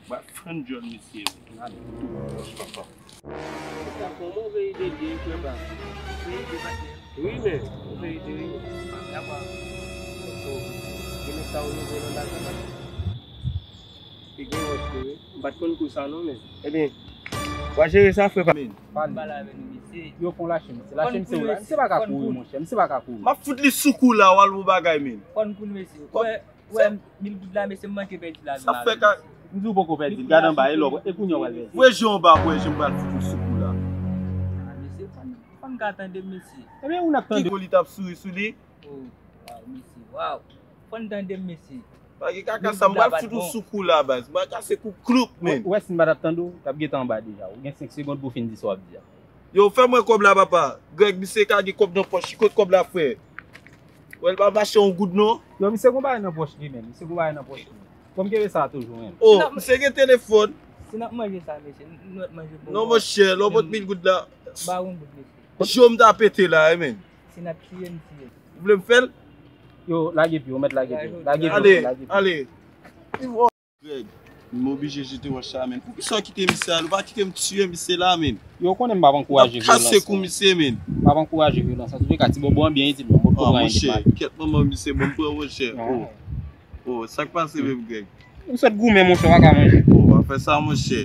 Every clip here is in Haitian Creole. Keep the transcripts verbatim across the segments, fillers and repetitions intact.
Bat fann djòl mesye. Sa fè yon move ide li ye, frè pa m. Wi, men, move ide wi. Gen nèg sa ou leve nan bal sa. Li gen wòch li wi. M pa t konn kou sa non, men. Ebyen, w a jere sa, frè pa m. Pale avè nou, mesye. Yo fè yon lache, mesye. Lache, mesye, ou la. Mesye pa ka kouri, monchè. Mesye pa ka kouri. M ap fout li sou kou la, w al wè bagay, men. Fò n kouri, mesye. Ou wè, ou wè, mil goud la, mesye, m manke pèdi lavi m avè l, mesye. M di w poko pèdi l. Gade anba, e lò, e kounye a w al pèdi. Voye je w anba, voye je m pral fout ou sou kou la. Ah, mesye, fò n, fò n ka tande, mesye. Ebyen, ou n ap tande. Ki kou li t ap souri sou li? Oh, waw, mesye, waw. Fò n tande, mesye. Pa gen kaka sa, m pral fout ou sou kou la, baz. M pral kase kou kloup, men. Ou wè si m pa t ap tande w, t ap gentan anba deja. Ou gen senk segonn pou w fin di sa w ap di a. Yo, fè mwen kòb la, papa. Greg, misye ka gen kòb nan pòch li. Kot kòb la, frè? Wè, l pa mache yon goud, non. Yo, misye gon bagay nan pòch li, men. Misye gon bagay nan pòch li. Fò m kenbe sa toujou, men. Oh, misye gen telefòn. Si n ap manje sa, mesye, nou ap manje bon. Non, monchè, lè w pot mil goud la. Ba yon goud, mesye. Cho m ta pete la, wi, men. Si n ap tiye, m tiye. Ou vle m fè l? Yo, lage pye w, mèt lage pye w. Lage pye w, lage pye w. Ale, ale. Greg, m oblije jete wòch la, men. Poukisa w kite misye ale? Ou pa kite m tiye misye la, men. Yo, ou konnen m p ap ankouraje vyolans, men. M ap kase kou misye, men. M p ap ankouraje vyolans. Antouka, ti bonbon an byen itil, men. Mòd konprann li pa. Kèt manman misye, bon, m pran wòch la. Oh, sa k pase menm, Greg? M sot goumen, monchè, w pa ka manje. Oh, pa fè sa, monchè.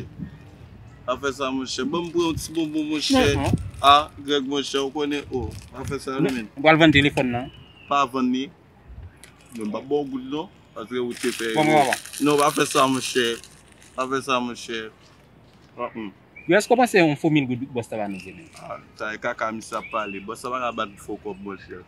Pa fè sa, monchè. Ban m pran yon ti bonbon, monchè. Ah, Greg, monchè, ou konnen, oh, pa fè sa, non, men. M pral vann telefòn nan. Pa vann li. Mwen pa ba w goud non, paske ou te fè. Bon, bon, bon. Non, pa fè sa, monchè. Pa fè sa, monchè. Mm. Yo, èske w panse yon fo mil goud bòs la va mete menm? Ah, sa e kaka misye ap pale. Bòs la pa ka ban fo kòb, monchè.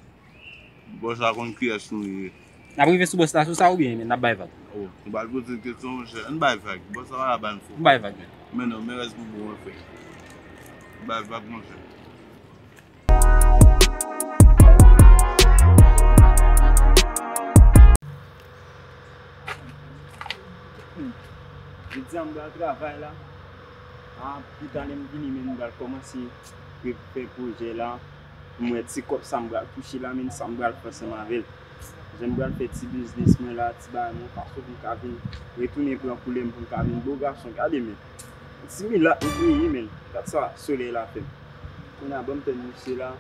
Bòs la konn kiyès nou ye. N ap rive sou bòs la sou sa oubyen n ap bay vag? Oh, nou pral poze l kesyon, monchè. Ann bay vag. Bòs la pa ka ban fo kòb. N bay vag, men. Men non, men rès bonbon an, frè. Bay vag, monchè. Jodi a m pral travay la. A, pita lè m vini, men m pral kòmanse fè pwojè la. Pou m wè ti kòb sa m pral touche la, men sa m pral fè ansanm avè l. Jan m pral fè ti biznis mwen la, ti bagay mwen, fason pou m ka vin retounen pran koulè m, pou m ka vin bo gason. Gade, men. Ti milat m te ye, men. Gad sa solèy la fè m. Kounye a, ban m tann misye la,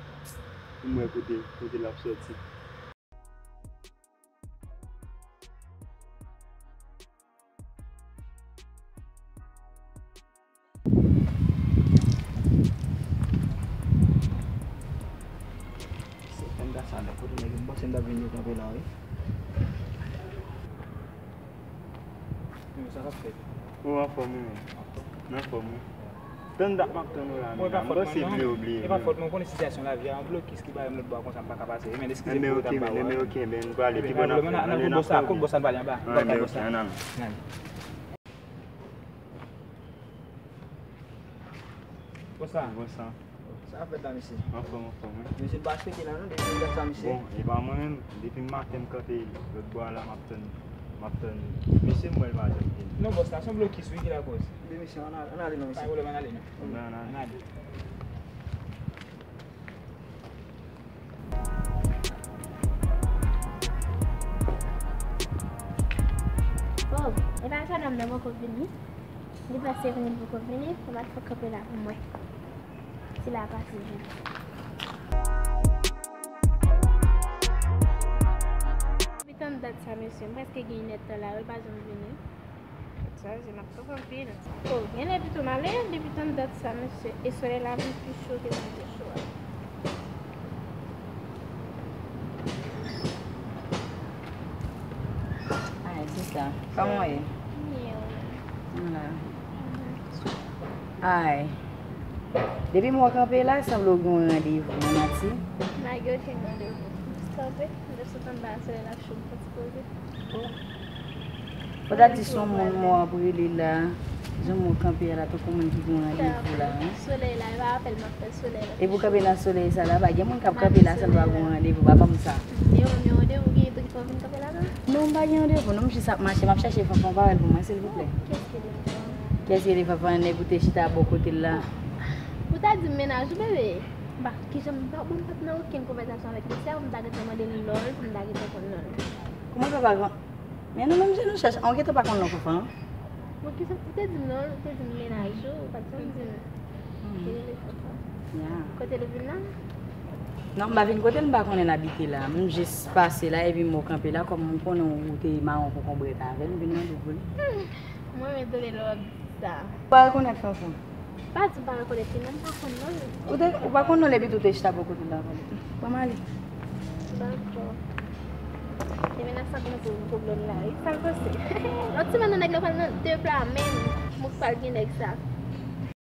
pou m wè kote, kote l ap sòti. Se fè m gasa lè kote nèg yo, m panse m t ap vin yo kanpe la, wi. Yo, sa k ap fèt? Ou anfòm, wi, men. Anfòm. Ou anfòm, wi. Tann dat m ap tann ou la, men. M panse vle ou bliye. E pa fòt mwen, ou konnen sitiyasyon lavi a, yon blokis ki bare m lòt bò a konsa, m pa ka pase. Men eskize m pou reta m ba ou a. Enben, oke, men, enben, oke, men, nou prale pi bò n ap fè. Ann al kote bòs la, kote bòs la, n prale anba. Ann al kote bòs la. Ann al. Bòs la. Bòs la. Sa ap fèt la, mesye? Anfòm, anfòm, wi. Mesye, m pa swete la, non, depi m gad sa, mesye. Bon, e pa mwen menm, depi maten m kanpe lòt bò a la, m ap tann, m ap tann. Mesye, m wè l pa janm vini. Non, bòs la, se yon blokis, wi, ki lakòz. Ebyen, mesye, ann ale, ann ale, non, mesye. Pa gen pwoblèm, ann ale, non. Ann ale. Ann ale. Oh, e pa jennonm nan poko vini? Li prèske vini, l poko vini, fò m al fè kanpe la pou m wè si l ap pase jodi. Depi tann dat sa, mesye, m prèske gen inèdtan la, wi, l pa janm vini. Tèt chaje, n ap tann anpil. Oh, genlè pito m ale, depi tann dat sa, mesye, e solèy la vin pi cho ke m te cho a. Ay, sista, kòman w ye? Byen, wi. M la. Ay. Depi m wè w kanpe la, sanble w gen yon randevou, non, Mati? M pa gen okenn randevou. Jis kanpe, m te sot anba a, solèy la cho, m fè ti poze. Fò ta di se yon moun mò ap rele la. Jan mò kanpe a la, tankou moun ki gen yon randevou la, en. Solèy la, e pa apèl m ap fè solèy la. Epi w kanpe nan solèy sa la, pa gen moun k ap kanpe la san l pa gen yon randevou, pa ban m sa. Men yon randevou gen pou ki fè w vin kanpe la, non? Non, m pa gen randevou, non, m jis ap mache, m ap chèche fanfan parèl pou mwen, silvouplè. Kiyès ki rele fanfan? Kiyès ki rele fanfan, nèg ou te chita bò kote l la? Ou ta di m mennaj ou, bebe. M pa, kijan m pa, bon, m pa t nan okenn konvèsasyon avèk mesye a, pou m ta gentan mande l non l, pou m ta gentan konn non l. Kòman sa pa gen? Men nou menm je nou chèch, an gentan pa konn non fanfan. Bon, kisa ou te di m non, ou te di m mennaj ou, ou pa t janm di m. Ki rele Fanfan. Kote l vin la? Non, m pa vin kote l, m pa konnen l abite la. M jis pase la, epi m kanpe la, kòm m konnen ou te mawon konkonbrèt avè l, m vin mande w pou li. Mwen menm tande lè w ap di sa. Ou pa rekonèt Fanfan? Pa di m pa rekonèt li non, m pa konn non l. Ou te, ou pa konn non l epi tou te chita bò kote l la avè l. Pran m ale. Dakò. E mennaj sa kòmanse yon pwoblèm la wi. Sa l panse? Lòt semèn nan nèg la pral nan de pla menm. Mwen k pral gen nèg sa.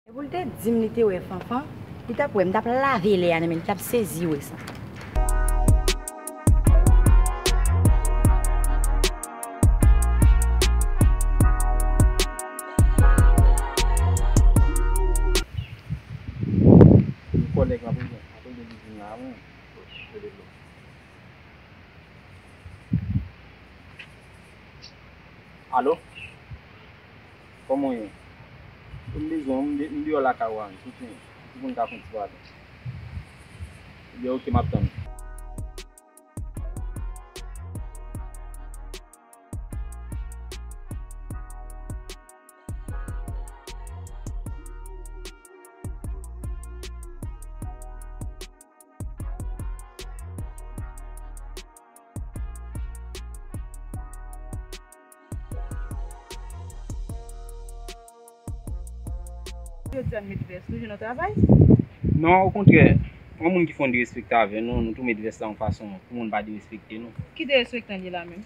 E pou l te di m li te wè Fanfan, li t ap wè m t ap lave lè a nan men l, li t ap sezi wè sa. Yon kòlèg la pou mwen, apre de bizin la, wi. Alo? Kòman w ye? M bezwen w, m de-, m deyò lakay ou a, m soutyen. Si pou n ka fè yon ti pale. Ebyen, oke, m ap tann ou. Jodi a n met vès, nou jwenn yon travay? Non, okontrè, yon moun ki fè yon derespekte avè nou, nou tou met vès la yon fason pou moun pa derespekte nou. Ki derespektan li la menm?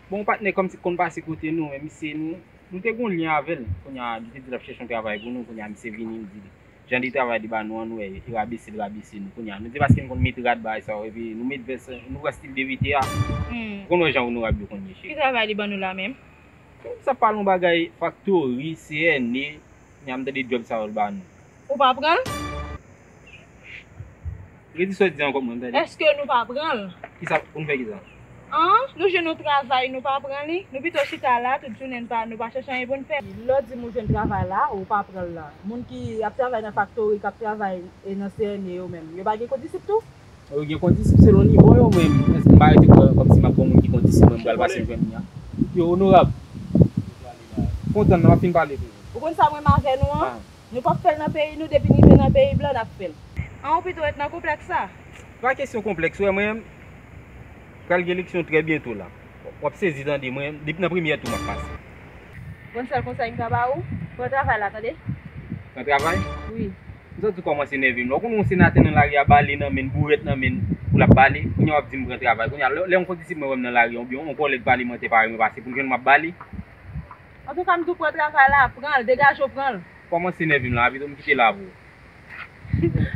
Bon, yon patnè kòmsi k konn pase kote nou, men misye, nou, nou te gon lyen avè l. Kounye a, li te di l ap chèche yon travay pou nou, kounye a, misye vini, li di, jan de travay li ba nou an, nou wè, li rabese, li rabese nou. Kounye a, nou di paske nou konn met rad bagay sa yo, epi nou met vès, nou pran stil de V T A. Ou konn wè jan onorab yo konn ye, cheri. Ki travay li ban nou la menm? Sa pale yon bagay faktori, C N E, kounye a m tande djòb sa yo l ba nou. Ou pa pran l? Redi sa w di ankò pou mwen, m tande. Èske nou pa pran l? Kisa, pou n fè kisa? An, nou jwenn yon travay, nou pa pran li. Nou pito chita la, tout jounen n pa, nou pa chèche anyen pou n fè. Lè w di m ou jwenn travay la, ou pa pran l la. Moun ki ap travay nan faktori, k ap travay, e, nan C N E yo menm, yo pa gen kondisip tou? Yo gen kondisip selon nivo yo, men èske m pa rete kwè kòmsi m ap gon moun ki kondisip, mwen m pral pase jwenn li a? Yo onorab. Kontan nan, m ap fin pale tou. Ou konn sa m renmen avè nou an? Nou p ap fè l nan peyi nou, depi n rive nan peyi blan, n ap fè l. An, ou pito ret nan konplèks sa? Pa kesyon konplèks, ou wè mwen menm, pral gen eleksyon trè byento la. W ap sezi tande, mwen menm, depi nan premyè tou m ap pase. Bon, sèl konsèy m ka ba ou, pran travay la, tande? Pran travay? Wi. M santi w kòmanse nève m la. Ou konn yon senatè nan lari a bale nan men l, bourèt nan men l, pou l ap bale. Kounye a w ap di m pran travay. Kounye a, lè, lè yon kondisip mwen wè m nan lari a, oubyen yon kòlèg pale mwen te pare mwen pase, pou l jwenn m ap bale. Antouka, m di w pran travay la, pran l, degaje w, pran l. Kòmanse nève m la, pito m kite la pou ou.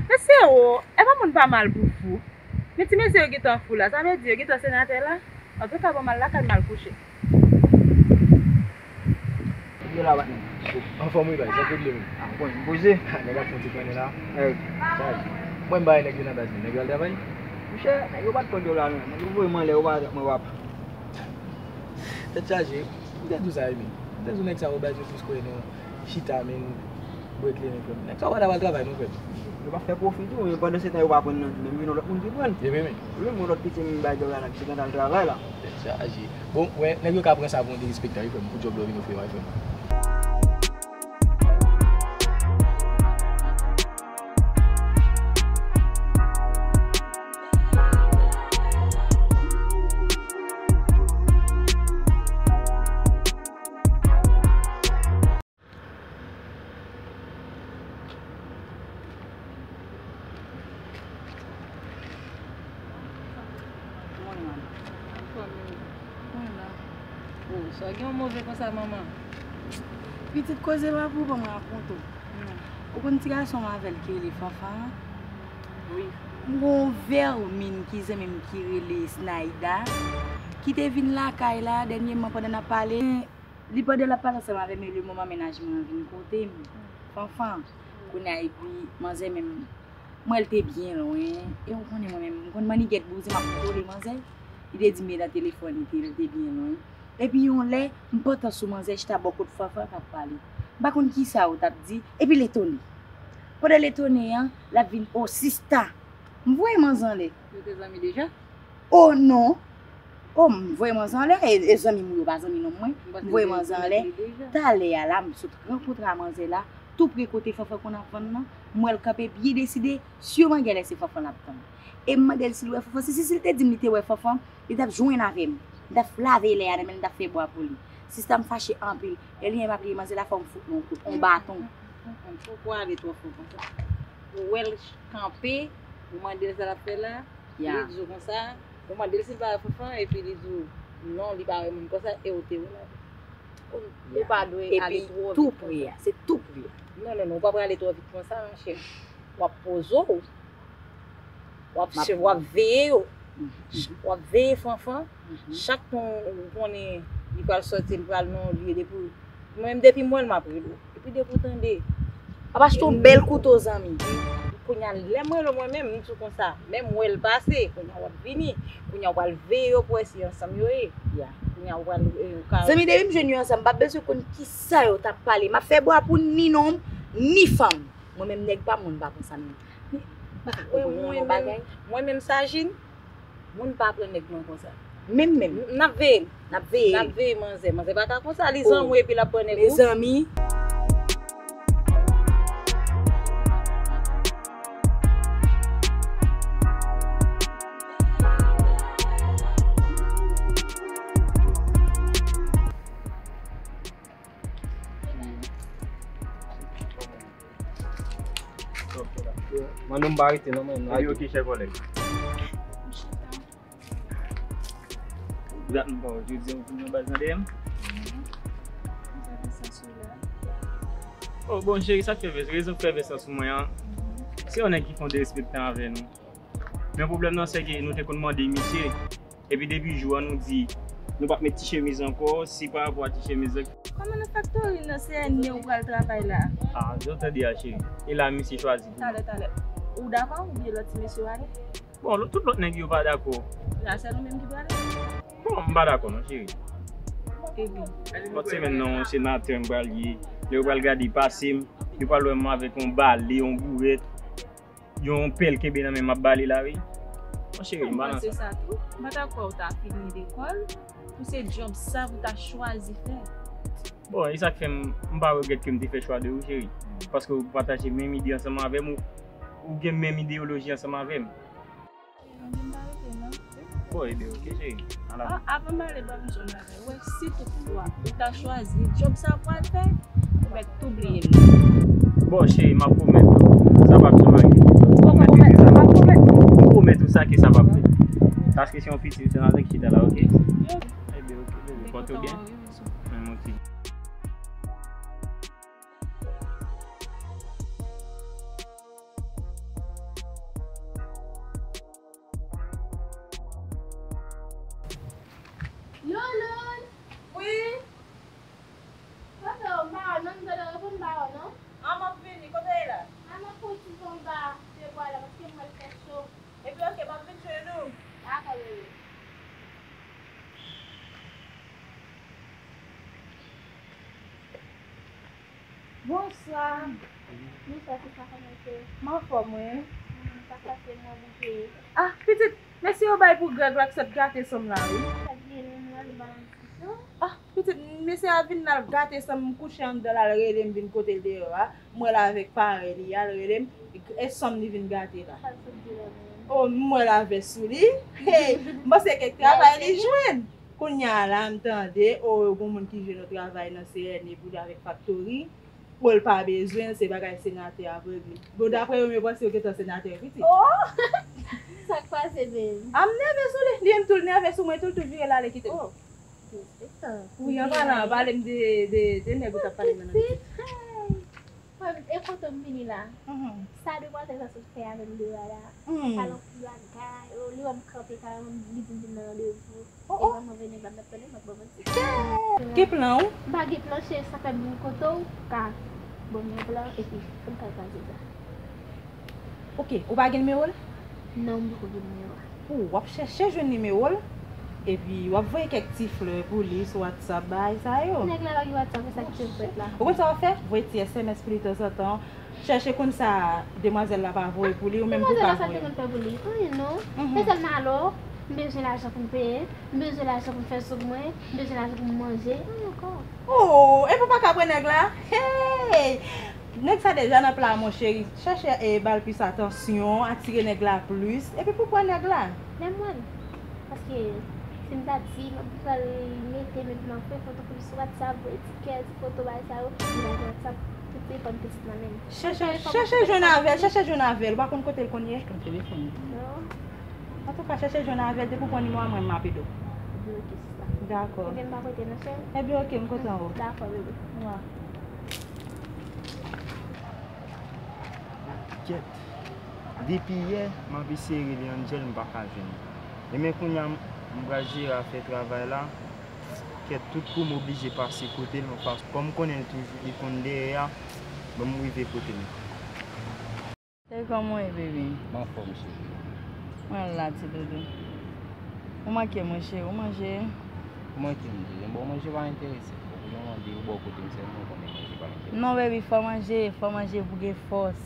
Mesye o, e pa moun pa mal pou fou. Men ti mesye yo gentan fou la, sa vle di yo gentan senatè la. Antouka, bon, m al lakay m al kouche. Yo la, patnè. Anfòm wi, bay, sa pwoblèm. Ah, bon, poze. Ah, nèg ap fè yon ti pwennè la. Nèg. Sa di. Mwen, m bay nèg yo nan baz li. Nèg yo al travay? Monchè, nèg yo pa t konn yo la, non. Nèg yo voye m anlè, yo pa t mwen w ap. Tèt chaje. M te di w sa, epi. M te di w nèg sa yo baz yo plis kwè nan chita, men brek li, men frè m. Nèg sa yo pa t ap al travay, non, frè m. Yo pa fè pwofi tou, men pandan se tan yo pa pran nan menm, gen yon lòt moun ki pran. Epi, men. Wi, men yon lòt piti m bay dòl la, nèg se tan al travay la. Tèt chaje. Bon, wè, nèg yo ka pran sa pou yon derespektan, wi, frè m, pou djòb la w vin ofri m, wi, frè m. Mwen la. Mwen la. Oh, sa gen yon move konsa, manman? Pitit, koze pa pou ban mwen rakonte w. Ou konn ti gason m avè l ki rele Fanfan an? Wi. M gon vèmin ki zanmi m ki rele Snaida, ki te vin lakay la dènyèman pandan n ap pale. Li pandan l ap pale ansanm avè m, e lemoman mennaj mwen an vin kote m. Fanfan. Kounye a, epi manzè menm, m wè l te byen lwen. E ou konnen mwen menm, m konn mannigèt bouzen, m ap kontwole manzè. Li te di m nan telefòn, li te, li te byen lwen. Epi yon lè, m pantan sou manzè chita bò kot Fanfan k ap pale. M pa konn kisa yo t ap di, epi l etone. Pandan l etone an, l ap vin, "O, sista!" M voye manzè anlè. Yo te zanmi deja? O non! Oh, m voye manzè anlè, e, e zanmi m yo pa zanmi nonm mwen. M voye manzè anlè. Talè a la, m sot rankontre a manzè la, tou pre kote Fanfan konn ap vann nan. M wè l kanpe byen deside, sireman genlè se Fanfan l ap tann. E m mande l si l wè Fanfan. Si, si, si l te di m li te wè Fanfan, li t ap jwenn avè m. M t ap lave lè a nan men l, m t ap fè bwa pou li. Sista m fache anpil. E li menm ap li manzè la fò m fout li yon kout, yon baton. Ou prale twò fò konsa. Ou wè l kanpe, ou mande l sa l ap fè la, li di w konsa, ou mande l si l pa wè Fanfan, epi li di w non, li pa wè moun konsa, e ou te wè l avè l. Ou, ou pa dwe ale twò vit konsa. Epi tou pre a, se tou pre a. Non, non, non, ou pa prale twò vit konsa, monchè. W ap poze w. W ap, w ap veye yo. W ap veye Fanfan. Chak tan ou konnen li pral sòti, li pral nan yon lye depi. Mwen menm depi m wè l, m ap rele w. Epi depi w tande. W ap achte yon bèl kouto, zanmi. Kounye a, lè m rele w mwen menm, m di w konsa. Menm wè l pase, kounye a w ap vini. Kounye a w pral veye yo pou wè si ansanm yo ye. Kounye a w pral, eh, ou ka. Zanmi, depi m jwenn yo ansanm, m pa bezwen konn kisa yo t ap pale. M ap fè bwa pou ni nonm, ni fanm. Mwen menm nèg pa m, mwen m pa konsa menm. Mwen menm, mwen menm Sajin, moun pa pran nèg mwen konsa. Menm, menm. N ap veye. N ap veye. N ap veye manzè. Manzè pa ka konsa, li zanmi w epi l ap pran nèg ou. Mezanmi. Mande m pa rete non, men. Epi, ok, chè kòlèg. Dat m pa wè w, jodi a w vin nan baz nan dèyè m. Oh, bon, cheri, sa k fè vès, rezon k fè vès lan sou mwen an, se yon nèg ki fè yon derespektan avè nou. Men pwoblèm nan, se ke nou te konn mande misye. Epi depi jou an, nou di, nou p ap met ti chemiz ankò, si pa rapò a ti chemiz lan. Kòman nan faktori nan C N N ou pral travay la? Ah, jan w tande a, cheri. E la, misye chwazi pou mwen. Talè, talè. Ou dakò oubyen lòt ti mesye yo ale? Bon, lòt, tout lòt nèg yo pa dakò. La, sèl ou menm ki prale? Bon, m pa dakò non, cheri. Ebyen. Lòt semèn nan, yon senatè m pral ye. Lè yo pral gade pase m, yo pral wè m avèk yon bale, yon gourèt. Yon pèl kenbe nan men m ap bale la, wi. Mon cheri, m pa nan sa. Ou panse sa tou? M pa ta kwè ou ta fini lekòl pou se djòb sa pou ta chwazi fè. Bon, e sa k fè m, m pa regrèt ke m te fè chwa de ou, cheri. Paske ou pataje menm ide ansanm avè m, ou, ou gen menm ideyoloji ansanm avè m. Bon, ebyen, ok, cheri. Ala. Ah, avan m ale, ban m di w yon bagay. Wè, si toutfwa ou ta chwazi djòb sa w pral fè, ou mèt tou bliye m. Bon, cheri, m ap pwomèt ou, sa p ap janm rive. Ou poko pwomèt, ou p ap pwomèt? M pwomèt ou sa ke sa p ap fèt. Paske se yon pitit, se nan ki chita la, ok? Ebyen, ok, bebe, pòte w byen. Menm, ok. Lolo! Wi? Kote w? M pa wè w non, m tande w reponn m pa wè w non. An, m ap vini, kote w ye la? An, m ap pran ti tan anba pye bwa la, paske m wè l fè cho. Epi, ok, m ap vin jwenn ou. Dakò, bebe. Bonswa. Bonswa, sista, kòman w ye? M anfòm, wi. Hmm, pa fasil, mwen oblije. Ah, pitit, mesye yo bay pou Greg la, ki sot gate san m la, wi. Sa k gen menm la, li ba m ti tan. Ah, pitit, mesye a vin la, l gate san m, m kouche anndan la, l rele m vin kote l deyò a. M wè l avèk parèy li a, l rele m, e san m li vin gate la. Sa l sot di la menm? Oh, m wè l avè sou li. Hey, m panse kèk travay li jwenn. Kounye a la, m tande, o, gon moun ki jwenn yon travay nan C N E pou li avèk faktori. O, l pa bezwen l, se bagay senatè a vre li. Bon, daprè yo, m panse yo gentan senatè, pitit. Oh! Sa k pase, babe? A, m nève sou li. Li menm tou, l nève sou mwen tou, l tou vire l ale kite m. Oh, derespektan. Wi, an palan, pale m de, de, de nèg ou t ap pale m nan. Pitit, hey! Frè m, e kote m vini la? Mhm. Sa demwazèl sa sot fè avè m deyò a la? Hmm. Pale anpil bagay, o, li wè m kanpe, li di m vin nan randevou. Oh, oh. E vrèman vini la, m ap tande, m ap ban manti. Ki plan w? M pa gen plan, cheri, sa fè m vin kote w, ka ban m yon plan, epi pou m ka chwazi sa. Ok, ou pa gen nimewo l? Non, m poko gen nimewo a. Pou w ap chèche jwenn nimewo l, epi w ap voye kèk ti flè pou li sou WhatsApp, bagay sa yo. Nèg la pa gen WhatsApp, e sa ki fè m frèt la. Ou konn sa w ap fè? Voye ti S M S pou li tanzantan. Chèche konn sa demwazèl la pa voye pou li, ou menm tou ka voye. Demwazèl la, sa l te konn fè pou li? Anyen non. Mhm. Se sèlman alo, M bezwen lajan pou m peye, m bezwen lajan pou m fè zong mwen, m bezwen lajan pou m manje. Mwen ankò. Oh, epi w pa ka pran nèg la? Hey! Nèg sa deja nan pla, mon cheri. Chèche, eh, ba l plis atansyon, atire nèg la plis. Epi pou pran nèg la. Lè m wè l. Paske si m ta di, m ap pral mete men pou m ap fè foto pou li sou WhatsApp, voye ti kè, ti foto, bagay sa yo, li pa gen WhatsApp, tout telefòn pitit nan men l. Chèche, chèche jwenn avè l, chèche jwenn avè l. Ou pa konn kote l konn ye? Nan telefòn li. Non. Antouka, chèche jwenn avè l, depi w pran nimewo a mwen, m ap ede w. Ebyen, oke, sista. Dakò. Ebyen, m pa prete non, cheri. Ebyen, oke, m kontan wè w. Dakò, bebe. Wa. Kèt. Depi yè, m ap eseye rele Angel, m pa ka jwenn li. E men kounye a, m, m pral jere afè travay la. Kèt, tout kou m oblije pase kote l, m pas-, kòm m konnen l toujou, li konn dèyè a, bon, m rive kote l. E kòman w ye, baby? M anfòm, cheri. Mwen la, ti doudou. Ou manke mwen, cheri, ou manje? Ou manke m, cheri. Bon, manje pa enterese m. Bon, pou le moman, depi w bò kote m sèlman, ou konnen manje pa enterese m. Non, baby, fò manje, fò manje pou gen fòs.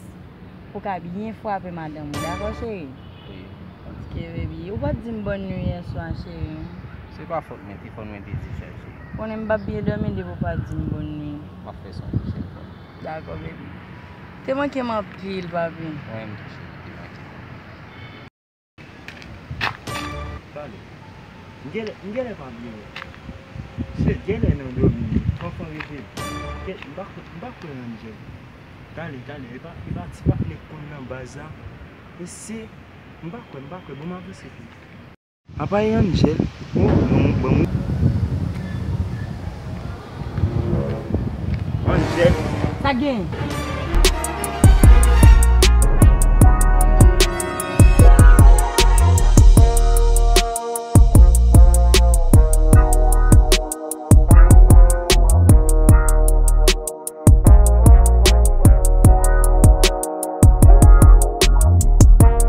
Pou w ka byen frape madanm ou, dakò, cheri? Wi. Ok, baby. Ou pa t di m bòn nwi yè swa, cheri. Se pa fòt mwen, telefòn mwen te dechaje. Konnen m p ap byen dòmi depi w pa t di m bòn nwi. M ap fè sa yon pwochèn fwa. Dakò, baby. Te manke m anpil, papi. Mwen menm tou, cheri, te manke m. Talè. M genlè, m genlè pa byen wè. Se genlè nan dòmi, fanfan reve m. Kèt, m pa kwè, m pa kwè Angel. Talè, talè, e pa, e pa ti patnè k konn nan baz la. E se, m pa kwè, m pa kwè, bon, m avanse tou. Apa e Angel? Oh, bon, bon. Angel. Sa gen?